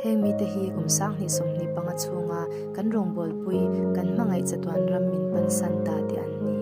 Heng mite hi kum 2025 chhunga kan rawngbawlpui, kan hmangaih chatuan ram min pansan ta te an ni.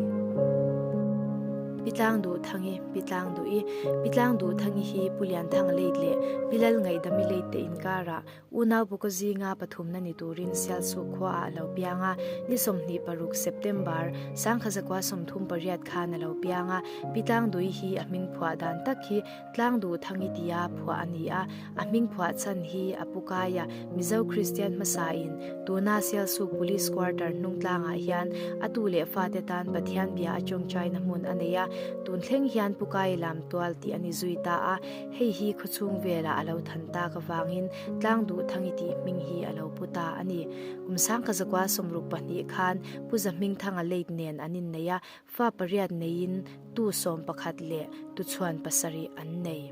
Pi Tlangduhthangi, Pi Tlangduhi, Pi Tlangduhthangi hi Pu Lianthanga late leh Pi Lalngaihdami late te inkarah Unau Buka zinga pathumna ni turin Sialsuk khuaah a lo piang a, ni 26 September, 1938 khan a lo piang a. Pi Tlangdui hi a hming phuah dan tak hi Tlangduhthangi tia phuah a ni a, a hming phuah chhan hi a pu kaia Mizo Kristian hmasain tuna Sialsuk Police Quarter hnung tlangah hian a tu leh fate tan Pathian bia a tawngtaina hmun a nei a, tun thleng hian Pu Kai lam tual tih a ni zui ta a. Hei hi khawchhung velah a lo than tak avangin Tlangduhthangi tih hming hi a lo pu ta a ni. Kum 1962 khan Pu Zahmingthanga late nen an innei a, fa pariat neiin tu 11 leh tuchhuan pasarih an nei.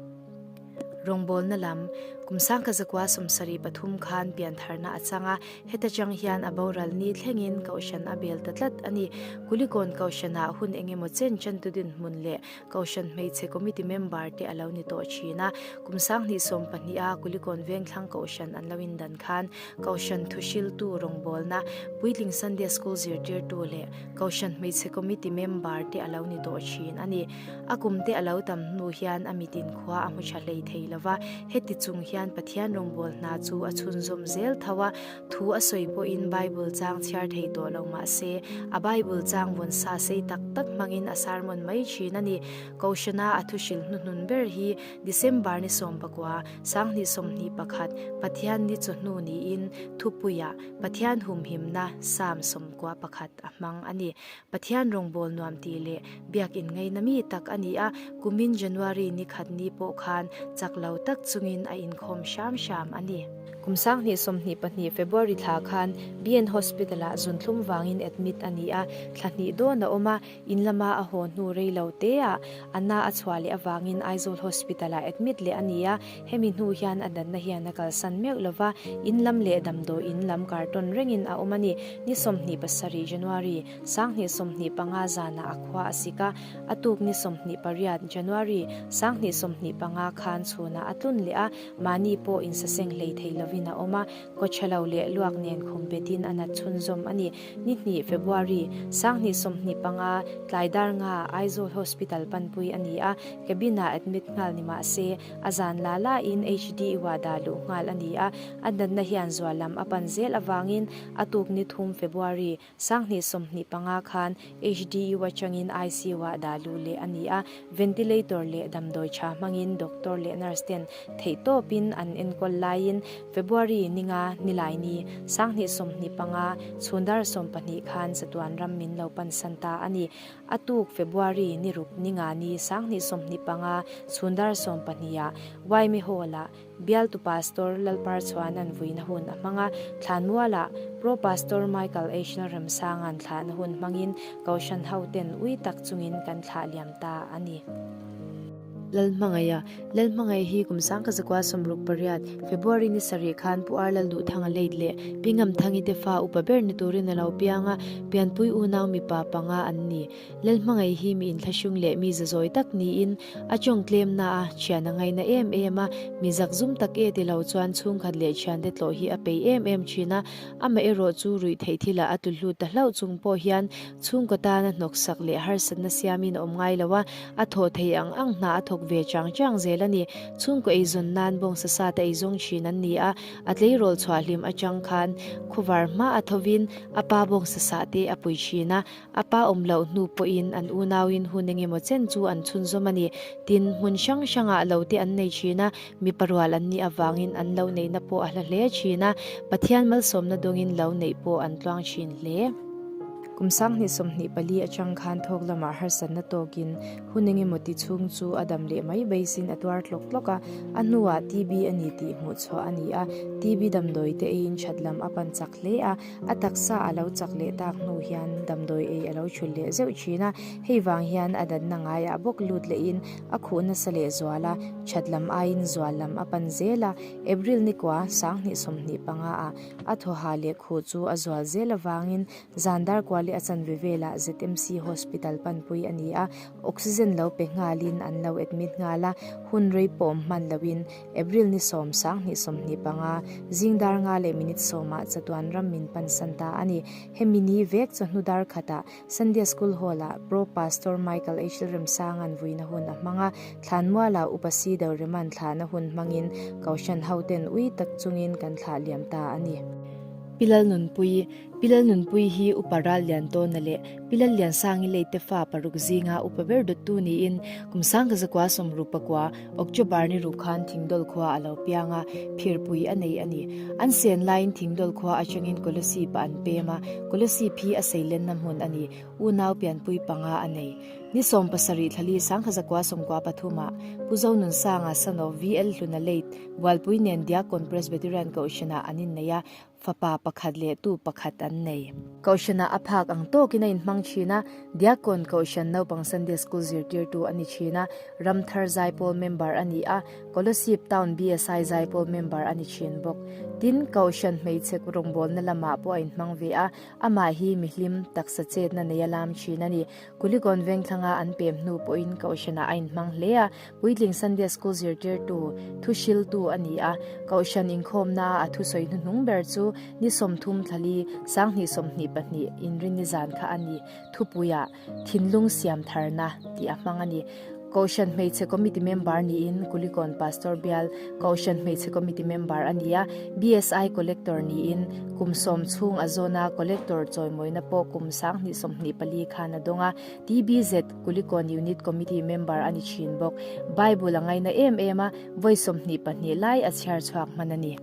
Rawngbawlna lam, Kum 1973 khan piantharna a chang a, Heta chang hian a boral ni thlengin Kohhran a bel ta tlat a ni. Kulikawn Kohhranah hun engemaw chen chantu dinhmun leh Kohhran hmeichhe committee member te a lo ni tawh thin a, kum 2012 a Kulikawn Vengthlang Kohhran an lo indan khan Kohhran thuhriltu rawngbawlna, Puitling Sunday School zirtirtu leh Kohhran hmeichhe committee member te a lo ni tawh thin a ni. A kum te a lo tam hnu hian a mitin khua a hmu tha hlei thei lova, heti chung hian Pathian rawngbâwl hna chu a chhunzawm zel tho a, thu a sawi pawhin Bible chang chhiar thei tawh lo mah se, a Bible chang vawn sa sei tak tak hmangin a sermon mai thin a ni. Kohhrana a thuhrilh hnuhnun ber hi December ni 19, 2021, Pathian ni chawhnu niin thupuiah Pathian humhimna Psalm 91 a hmang a ni. Pathian rawngbâwl nuam tih leh biakin ngaina mi tak a ni a, kumin January ni khat ni pawh khan chak lo tak chungin a inkhawm hram hram a ni. Kum 2022 February thla khan BN Hospital-ah zunthlum vangin admit a ni a, thla hnih dawn a awm a, in lama a haw hnu rei lo teah a na a chhuah leh avangin Aizawl Hospital-ah admit leh a ni a, hemi hnu hian a natna hian a kalsan meuh lo va, in lam leh damdawi in lam kartawn rengin a awm a ni. Ni 27 January, 2025 zanah a khua a sik a, a tuk ni 28 January, 2025 khan chhunah a tlun leh a, mahni pawh insaseng hlei thei lovin a awm a, kawchhelo leh luak nen khum betin a nat chhunzawm a ni. Ni hnih February, 2025, tlai dar nga Aizawl Hospital panpui a ni a, cabin-ah admit nghal ni mah se, a zan la lain HD-ah dah luh nghal a ni a, a natna hian zual lam a pan zel avangin a tuk ni thum February, 2025 khan HDU atangin ICU-ah dah luh leh a ni a, ventilator leh damdawi tha hmangin doctor leh nurse ten theihtawpin an enkawl laiin February ninga Nilaini 2025 chhundar 12 khan chatuan ram min lo pansan ta a ni. A tuk February ni ruk ninga ni 2025 chhundar 12 ah Waimi Hall-ah Bialtu Pastor Lalparchhuanan vuina hun a hmang a, Thlanmualah Pro Pastor Michael H. Lalremsanga'n thlahna hun hmangin Kohhran hoten ui tak chungin kan thlah liam ta a ni. Lalhmangaiha, Lalhmangaih hi kum 1968, February ni sarih khan Pu Ar Lalduhthanga late leh Pi Ngamthangi te fa upa ber ni turin a lo piang a, pianpui unau mipa panga an ni. Lalhmangaih hi mi inthlahrung leh mi zazawi tak niin a tawng tlemna a thian a ngaina em em a, mi zakzum tak e ti lo chuan chhungkhat leh thiante tlawh hi a peih em em thin a, amaherawh chu ruih theih thilah a tlu hlut ta hlauh chung pawh hian chhungkaw tana hnawksak leh harsatna siamin a awm ngai lo a, a thawh thei ang ang hna a thawk ve chang chang zel a ni. Chhungkaw eizawn nan bawngsa sa te eizawng thin an ni a, a tleirawl chhuah hlim atang khan khuvar hma a thovin a pa bawngsa sah te a pui thin a, A pa awm loh hnu pawhin an unauin hun engemaw chen chu an chhunzawm a ni. Tin, hmun hrang hrangah lo te an nei thin a, mipa rual an nih avangin an lo neihna pawh a hla hle thin a, Pathian malsawmna dawngin lo neih pawh an tluang thin hle. Kum 2024 atang khan thawk lamah harsatna tawkin hun engemaw ti chhung chu a dam leh mai beisin a tuar tlawk tlawk a, a hnuah TB a ni tih hmuh chhuah a ni a, TB damdawi te eiin that lam a pan chak hle a, A taksa a lo chak leh tak hnu hian damdawi ei a lo thul leh zeuh thin a, hei vang hian a danna ngaiah bawk lut lehin a khuh nasa leh zual a, that lam aiin zual lam a pan zel a. April nikua 2025 ah a thawha leh khuh chu a zual zel avangin zan dar kual. leh a chanve velah ZMC Hospital panpui a ni a, oxygen lo pe nghalin an lo admit nghal a, hun rei pawm hman loin April ni sawm 2025 zing dar nga leh minute sawmah chatuan ram min pansan ta a ni. Hemi ni vek chawhnu dar khatah Sunday School Hall-ah Pro Pastor Michael H. Lalremsanga'n vuina hun a hmang a, Thlanmualah Upa Si Dorema'n thlahna hun hmangin Kohhran hoten ui tak chungin kan thlah liam ta a ni. Pi Lalnunpuii, Pi Lalnunpuii hi Upa Ral Liantawna leh Pi Lalliansangi Leite fa paruk zinga upa ber dawttu niin kum sangkazakua sawmruk pakua October ni ruk khan Thingdawl khua a lo piang a, phirpui a nei a ni. An sen laiin Thingdawl khua atangin Kolasib ah an pem a, Kolasib hi a seilenna hmun a ni, unau pianpui panga a nei. Ni 17 thlali 1993 ah Pu Zonunsanga Sanov VL Hluna Late Bualpui nen Diakon Presbyterian Kohhranah an innei a, Fapa pakhat leh tu pakhat an nei. Kohhranah a phak ang tawkin a inhmang thin a, Diakon Kohhran naupang Sunday School zirtirtu a ni thin a, Ramthar Zaipawl member a ni a, Kolasib Town BSI Zaipawl member a ni thin bawk. Tin, Kohhran hmeichhe rawngbawlna lamah pawh a inhmang ve a, amah hi mihlim, taksa chetna nei a lam thin a ni. Kulikawn Vengthlanga an pem hnu pawhin Kohhranah a inhmang hle a, Puitling Sunday School zirtirtu, thuhriltu a ni a. Kohhran inkhawmnaa a thusawi hnuhnung ber chu ni 30 thlali, 2022 inrinni zan kha a ni. Thupuiah, Thinlung siam tharna tih a hmang a ni. Kohhran Hmeichhe Committee member niin Kulikawn Pastor Bial Kohhran Hmeichhe Committee member a ni a, BSI Collector niin kum sawm chhung a zawn a, Collector chawimawina pawh kum 2024 khan a dawng a. TBZ Kulikawn Unit Committee member a ni thin bawk. Bible a ngaina em em a, vawi 22 lai a chhiar chhuak hman a ni.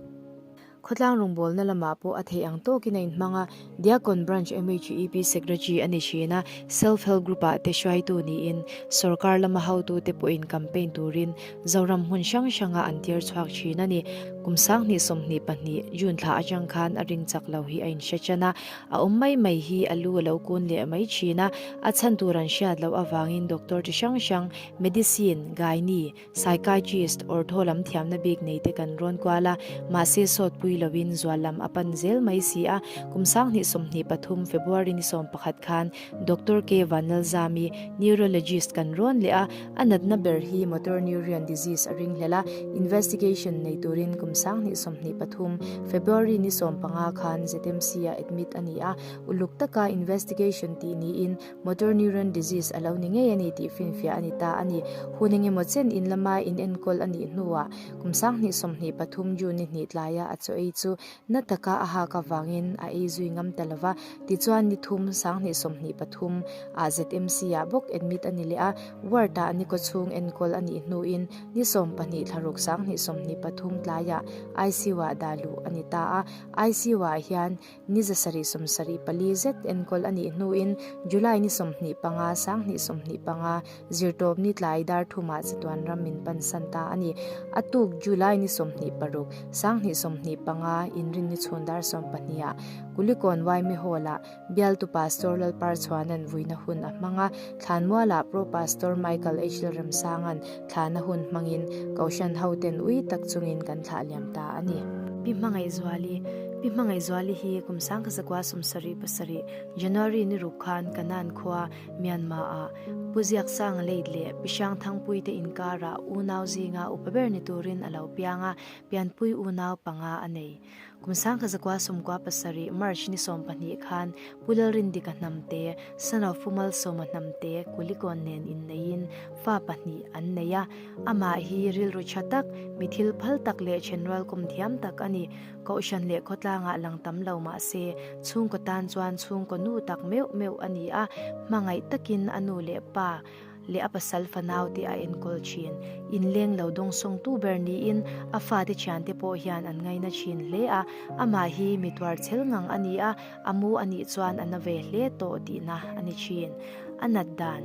Khawtlang rawngbawlna lamah pawh a theih ang tawkin a inhmang a, Diakon Branch MHEP Secretary a ni thin a, Self Help Group ah te hruaitu niin sawrkar lama hotute pawhin campaign turin Zoram hmun hrang hranga an tir chhuak thin a ni. Kum 2022 June thla atang khan a ring chak lo hi a inhre tan a, A awm mai mai hi a lu a lo kun leh mai thin a, a chhan tur an hriat loh avangin doctor chi hrang hrang, medicine, gynae, psychiatrist, ortho lam thiamna bik nei te kan rawn kual a, mahse sawtpui loin zual lam a pan zel mai si a. Kum 2023 February ni 11 khan Doctor K Vanlalzami, neurologist kan rawn leh a, a natna ber hi motor neuron disease a ringhlel a, investigation nei turin kum 2023 February ni 15 khan ZMC-ah admit a ni a, uluk taka investigation tih niin motor neuron disease a lo ni ngei a ni tih finfiah a ni ta a ni. Hun engemaw chen in lama inenkawl a nih hnuah kum 2023 June ni hnih tlaia a chaw ei chu Na taka a hak avangin a ei zui ngam ta lova, tichuan ni thum 2023 ah ZMC ah bawk admit a ni leh a, ward ah ni kawchhung enkawl a nih hnuin ni 12 thlaruk 2023 tlaiah ICU ah dah luh a ni ta a, ICU ah hian ni 774 zet enkawl a nih hnuin July ni 25 2025 Zirtawpni tlai dar thumah chatuan ram min pansan ta a ni. A tuk July ni 26, 2025 inrinni chhun dar 12 ah Kulikawn Yma Hall-ah Bialtu Pastor Lalparchhuana'n vuina hun a hmang a, Thlanmualah Pro Pastor Michael H. Lalremsanga'n thlahna hun hmangin Kohhran hoten ui tak chungin kan thlah liam ta a ni. Pi Hmangaihzuali Pi Hmangaihzuali hi kum 1977 January ni ruk khan Kanan khua Myanmar-ah Pu Ziaksanga late leh Pi Hrangthangpui te inkarah unau zinga upa ber ni turin a lo piang a, pianpui unau panga a nei. Kum 1997 March ni 12 khan Pu Lalrindika hnamte, son of Pu Malsawma hnamte Kulikawn nen inneiin fa pahnih an nei a. Amah hi rilru tha tak, mi thil phal tak leh thenrual kum thiam tak a ni. Kohhran leh khawtlangah lang tam lo mah se, chhungkaw tan chuan chhungkaw nu tak meuh meuh a ni a, hmangaih takin a nu leh pa leh a pasal fanau te a enkawl thin. Inleng lo dawngsawngtu ber niin a fate thiante pawh hian an ngaina thin hle a, amah hi mi tuar chhel ngang a ni a, a mu a nih chuan a na ve hle tawh tihna a ni thin. A nat dan.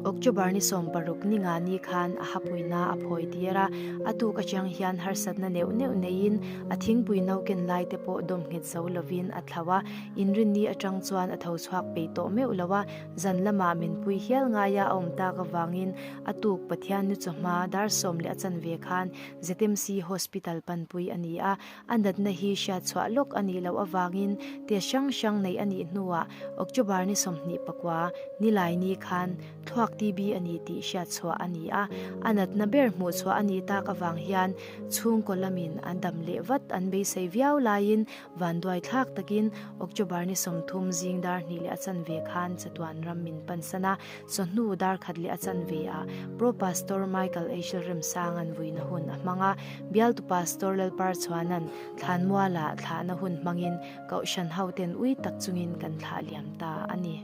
October ni 16 ni nga ni khan a hapuina a phawi tir a, a tuk atang hian harsatna neuh neuh neiin a thingpui no ken lai te pawh dawm nghet zo lovin a thlau a, inrinni atang chuan a tho chhuak peih tawh meuh lo a, zan lamah min pui hial ngaia a awm tak avangin a tuk Pathian nu chawhma dar sawm leh a chanve khan ZMC Hospital panpui a ni a, A natna hi hriatchhuah lawk a nih loh avangin test hrang hrang neih a nih hnuah October ni 24, Nilaini khan thluak TB a ni tih hriatchhuah a ni a. A natna ber hmuhchhuah a nih tak avang hian chhungkaw lamin an dam leh vat an beisei viau laiin vanduai thlak takin October ni 30 zing dar hnih leh a chanve khan chatuan ram min pansan a. Chawhnu dar khat leh a chanve ah Pro Pastor Michael Eichel Remsanga'n vuina hun a hmang a, Bialtu Pastor Lalparchhuana'n Thlanmualah thlahna hun hmangin Kohhran hoten ui tak chungin kan thlah liam ta a ni.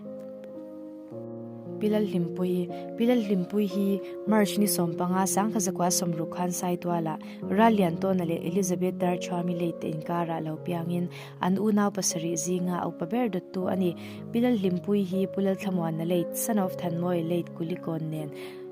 Pi Lalhlimpuii, Pi Lalhlimpuii hi March ni 15 sangkha zakua 60 khan Saitualah Ralliantawna leh Elizabeth Darchhuami late te inkarah lo piangin An unau pasarih zinga a upa ber dawttu a ni. Pi Lalhlimpuii hi Pu Lalthlamuana late, son of Thanmawia late Kulikawn nen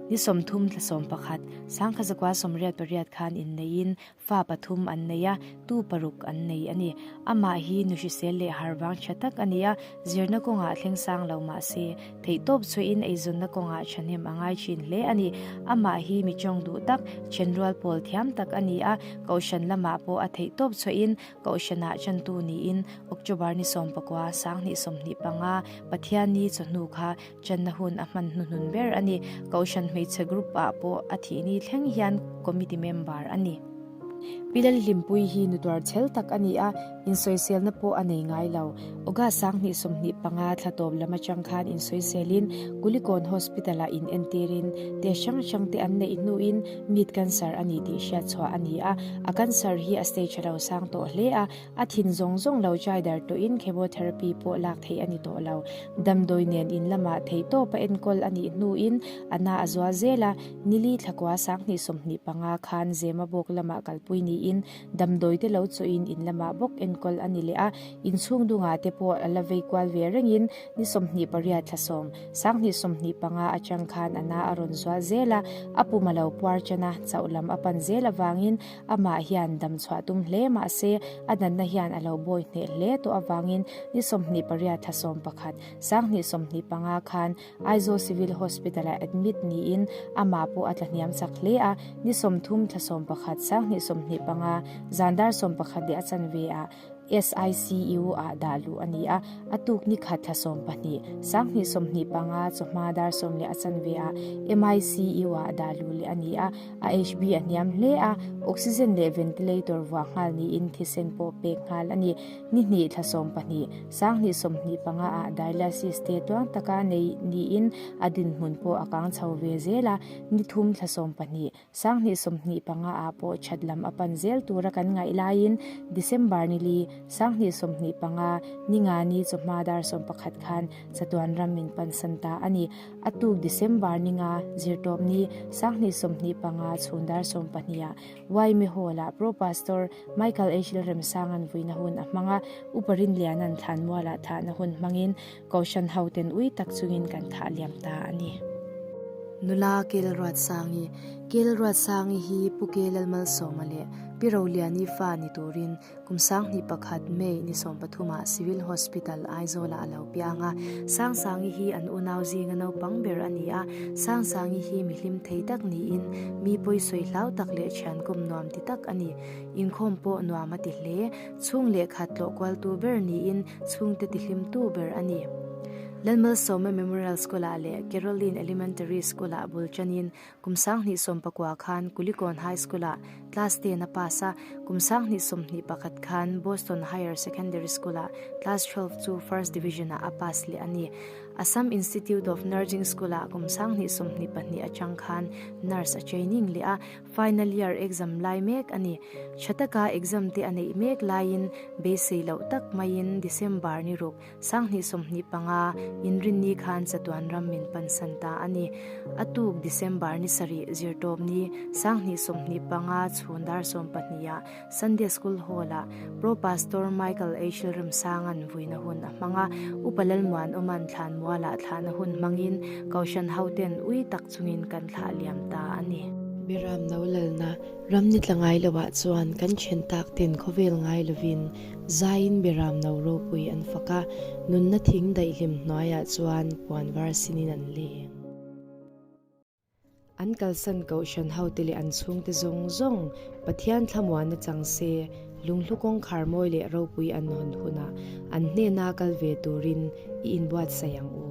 ni 30 thla 11, sangkha zakua 88 khan inneiin fa pathum an nei a, tu paruk an nei a ni. Amah hi nu hrisel leh harvang tha tak a ni a, zirna kawngah thleng sang lo mah se, theihtawp chhuahin eizawnna kawngah thahnem a ngai thin hle a ni. Amah hi mi tawng duh tak, thenrual pawl thiam tak a ni a, kohhran lamah pawh a theihtawp chhuahin Kohhranah chantu niin October ni 19, 2025, Pathianni chawhnu kha channa hun a hman hnuhnun ber a ni. Kohhran hmeichhe group ah pawh a thihni thleng hian committee member a ni. Pi Lalhlimpuii hi nutuar chhel tak a ni a, insawiselna pawh a nei ngai lo. August 2025 thla tawp lam atang khan insawiselin Kulikawn Hospital ah inentirin test hrang hrang te an neih hnuin Mit cancer a ni tih hriatchhuah a ni a, a cancer hi a stage a lo sang tawh hle a, a thin zawng zawng lo chai dar tawhin chemotherapy pawh lak theih a ni tawh lo. Damdawi nen in lamah theihtawp a enkawl a nih hnuin a na a zual zel a, nili thlakua 2025 khan Zema bawk lamah kalpui niin damdawi te lo chawhin in lamah bawk enkawl a ni leh a, inchhung dungah te pawh a la vei kual ve rengin ni 28 thla 10, 2025 atang khan a na a rawn zual zel a, a pum a lo puar tan a, chauh lam a pan zel avangin amah hian dam chhuah tum hle mah se a natna hian a lo bawi hneh hle tawh avangin ni 28 thla 11, 2025 khan Aizawl Civil Hospital-ah admit niin amah pawh a tlahniam chak hle a, ni 30 thla 11, 2025 zan dar 11 leh a chanve ah SICU ah dah luh a ni a, a tuk ni khat thla 12, 2025 chawhma dar 10 leh a chanve ah MICU ah dah luh leh a ni a, a HB a hniam hle a, oxygen leh ventilator vuah nghal niin thisen pawh pek nghal a ni. Ni hnih thla 12, 2025 ah dialysis te tuang taka nei niin a dinhmun pawh a kang chho ve zel a, ni thum thla 12, 2025 ah pawh that lam a pan zel tura kan ngaih laiin December ni li, 2025, ni nga ni chawhma dar 11 khan chatuan ram min pansan ta a ni. A tuk December ni nga, zirtawp ni, 2025 chhun dar 12 ah Yma Hall ah Pro Pastor Michael H. Lalremsanga'n vuina hun a hmang a, Upa Rinliana'n Thlanmualah thahna hun hmangin Kohhran hoten ui tak chungin kan thah liam ta a ni. Nula Kelruatsangi, Kelruatsangi hi Pu Ke Lalmalsawma leh Pi Roliani fa ni turin kum 2001 May ni 13 ah Civil Hospital, Aizawlah a lo piang a. Sangsangi hi an unau zinga naupang ber a ni a. Sangsangi hi mi hlim thei tak niin mi pawisawi hlau tak leh thiankum nuam ti tak a ni. Inkhawm pawh nuam a ti hle. Chhung lehkha tlawh kualtu ber niin chhungte tihlimtu ber a ni. Lalmalsawma Memorial School-ah leh Caroline Elementary School-ah bul tanin kum 2019 khan Kulikawn High School-ah Class 10 a pass a, kum 2021 khan Boston Higher Secondary School-ah Class 12 chu First Division-ah a pass leh a ni. Assam Institute of Nursing School-ah kum 2022 atang khan nurse a training leh a, Final year exam lai mek a ni. Tha taka exam te a neih mek laiin beisei loh tak maiin December ni ruk, 2025, inrinni khan chatuan ram min pansan ta a ni. A tuk December ni sarih zirtawp ni, 2025 chhun dar 12 ah Sunday School Hall ah Pro Pastor Michael Eichel Remsanga'n vuina hun a hmang a, Upa Lalmuanawma'n thlanmual. thlanmualah thlahna hun hmangin Kohhran hoten ui tak chungin kan thlah liam ta a ni. Beram no lalna ram ni tla ngai loah chuan kan then tak ten khawvel ngai lovin zaiin beram no ropui an fak a, nunna thing daihlim hnuaiah chuan puan var sinin an leng. An kalsan kohhran hote leh an chhungte zawng zawng Pathian thlamuanna chang se, lunghlu kawngkhar mawi leh ropui an hawn hunah an hnena kal ve turin i inbuatsaih ang u.